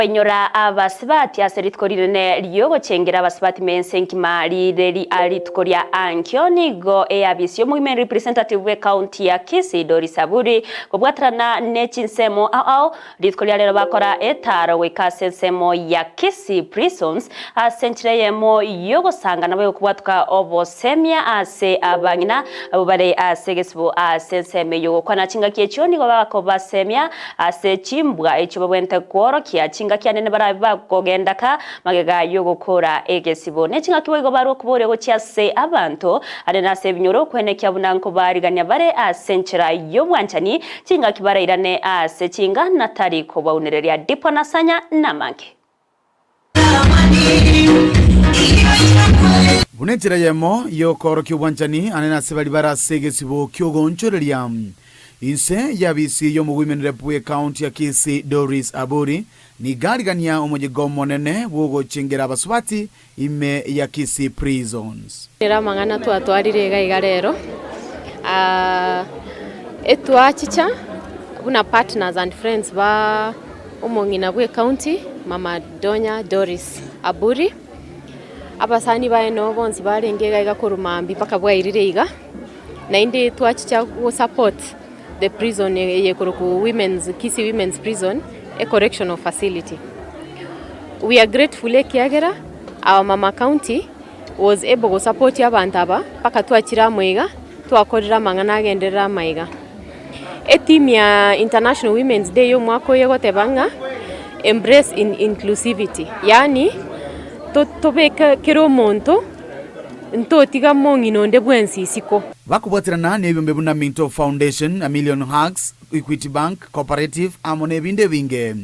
Bainyora abasibati ase rituko rinene riogochengera abasibati mense enkima rire ria rituko ria ankio nigo eabisi y'omogima representative bwe county ya Kisii Doris Aburi kobwaterana ne chinsemo ao ao rituko ria rero bakora etaro goika ase ensemo ya Kisii Prisons ase enchera eyemo yogosanga nabo egokobwatuka obosemia ase abang'ina abwo bare ase egesibo ase ensemo eyio gokwana chingaki echio nigo bakobasemia ase chimbwa echio babwenerete kworokia chingaki anene barabe bakogenda ka magega y'ogokora egesibo. Ne chingaki boigo barwe okoboria gochia ase abanto are nase ebinyoro okwenekia buna nkobarigania bare ase enchera y'obwanchani chingaki barairane ase chinga na tari kobaunereria. Dipo na Sanya namange. Buna enchera eyemo y'okoorokia obwanchani anene ase baria bare ase egesibo ki'ogoonchoreria. Inse y'abisi y'omogoimenere bw'Ekaunti ya Kisii Doris Aburi nigo arigania omoyega omonene bw'ogochengera abasubati ime ya Kisii Prisons. Ere amang'ana twatwarire iga iga rero, etwachicha buna partners and friends ba omong'ina bwe county Mama Donya Doris Aburi, abasani baye noo bonsi barenge iga iga korwa mambia mpaka bwairire iga, naende twachicha go support the prison eye ekorokwa women's Kisii Women's Prison, a correctional facility. We are grateful ekiagera our mama county was able go support abanto aba mpaka twachire amo iga, twakorire amang'ana agenderere amaiga. Etheme ya International Women's Day ya omwaka oyo egoteba ng'a embrace in inclusivity, yaani to tobeke kera omonto ntotiga mong'ina onde bwensi isiko. Bakobwaterana nebiombe buna Minto Foundation, A Million Hugs, Equity Bank, Cooperative amo nebinde ebinge.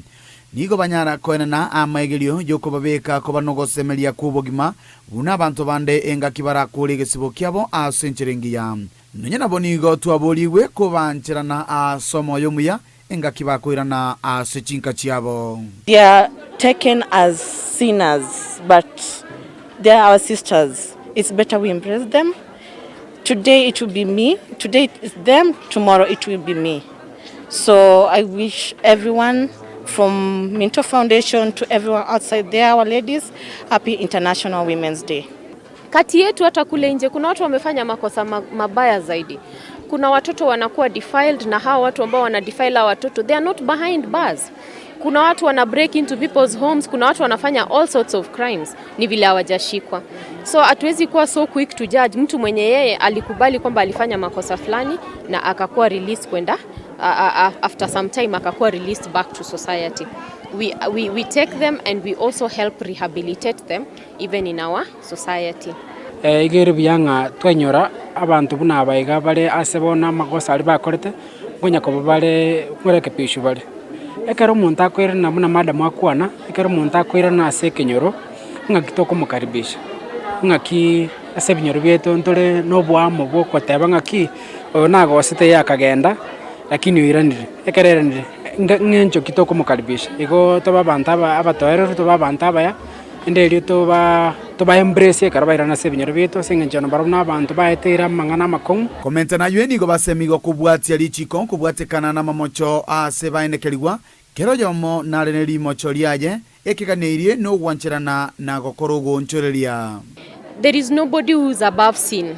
Nigo banyara koenana amaegerio y'okobabeka koba nogosemeria kw'obogima buna abanto bande engaki barakore egesibo kiabo ase enchera engiya. Nonya nabo nigo twaborigwe kobancherana ase omoyo omuya engaki bakoirana ase chinka chiabo. They are taken as sinners but they are our sisters it's better we embrace them today it will be me today it's them tomorrow it will be me so I wish everyone from Minto Foundation to everyone outside there our ladies happy International Women's Day. Kati yetu hata kule nje kuna watu wamefanya makosa mabaya zaidi. Kuna watoto wanakuwa defiled na hawa watu ambao wana defile hawa watoto they are not behind bars. Kuna watu wana break into people's homes, kuna watu wanafanya all sorts of crimes, ni vile hawajashikwa. So hatuwezi kuwa so quick to judge mtu mwenye yeye alikubali kwamba alifanya makosa fulani na akakuwa released kwenda after some time akakuwa released back to society. We take them and we also help rehabilitate them even in our society. Iga ere buya ng'a twainyora abanto buna aba iga bare ase bono amagoso aria bakorete, nkonya koba bare nkorekebishwa bare. Ekero omonto akoirana buna madam akwana, ekero omonto akoirana ase ekenyoro, ng'aki tokomokaribisha, ng'aki ase ebinyoro biaito ntore na oboamo bwa okoteba ng'aki, oyo nagosete eye akagenda, lakini oiranire, ekero airanire, ng'encho ki tokomokaribisha. Igo tobe abanto aba abatoereru, tobe abanto abaya, ende erio toba toba embrace ekero bairana ase ebinyoro biaito ase eng'encho nabarabwo na abanto baeteire amang'ana amakong'u. Komenta naywe nigo basemigwa kobwatia richiko, kobwatekana namamocho aase baenekerigwa, kera oyomo nare ne rimocho riaye, ekeganeirie nogwancherana na gokora ogoonchoreria. There is nobody who is above sin.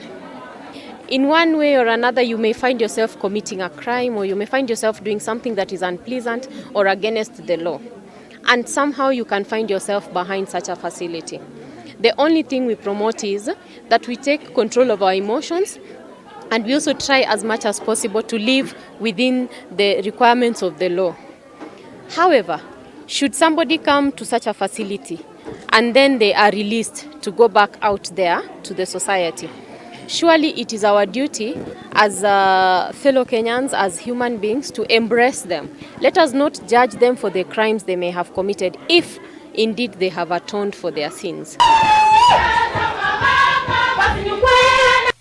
In one way or another you may find yourself committing a crime or you may find yourself doing something that is unpleasant or against the law and somehow you can find yourself behind such a facility. The only thing we promote is that we take control of our emotions and we also try as much as possible to live within the requirements of the law. However, should somebody come to such a facility and then they are released to go back out there to the society, surely it is our duty as fellow Kenyans, as human beings, to embrace them. Let us not judge them for the crimes they may have committed if indeed they have atoned for their sins.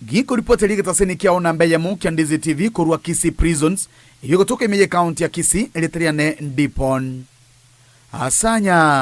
Gikoripoteri egetaseni kiao namba eyemo kia Ndizi TV korwa Kisii Prisons, eyio egotoka ime y'ecounty ya Kisii, erieta riane Ndipon Asanya.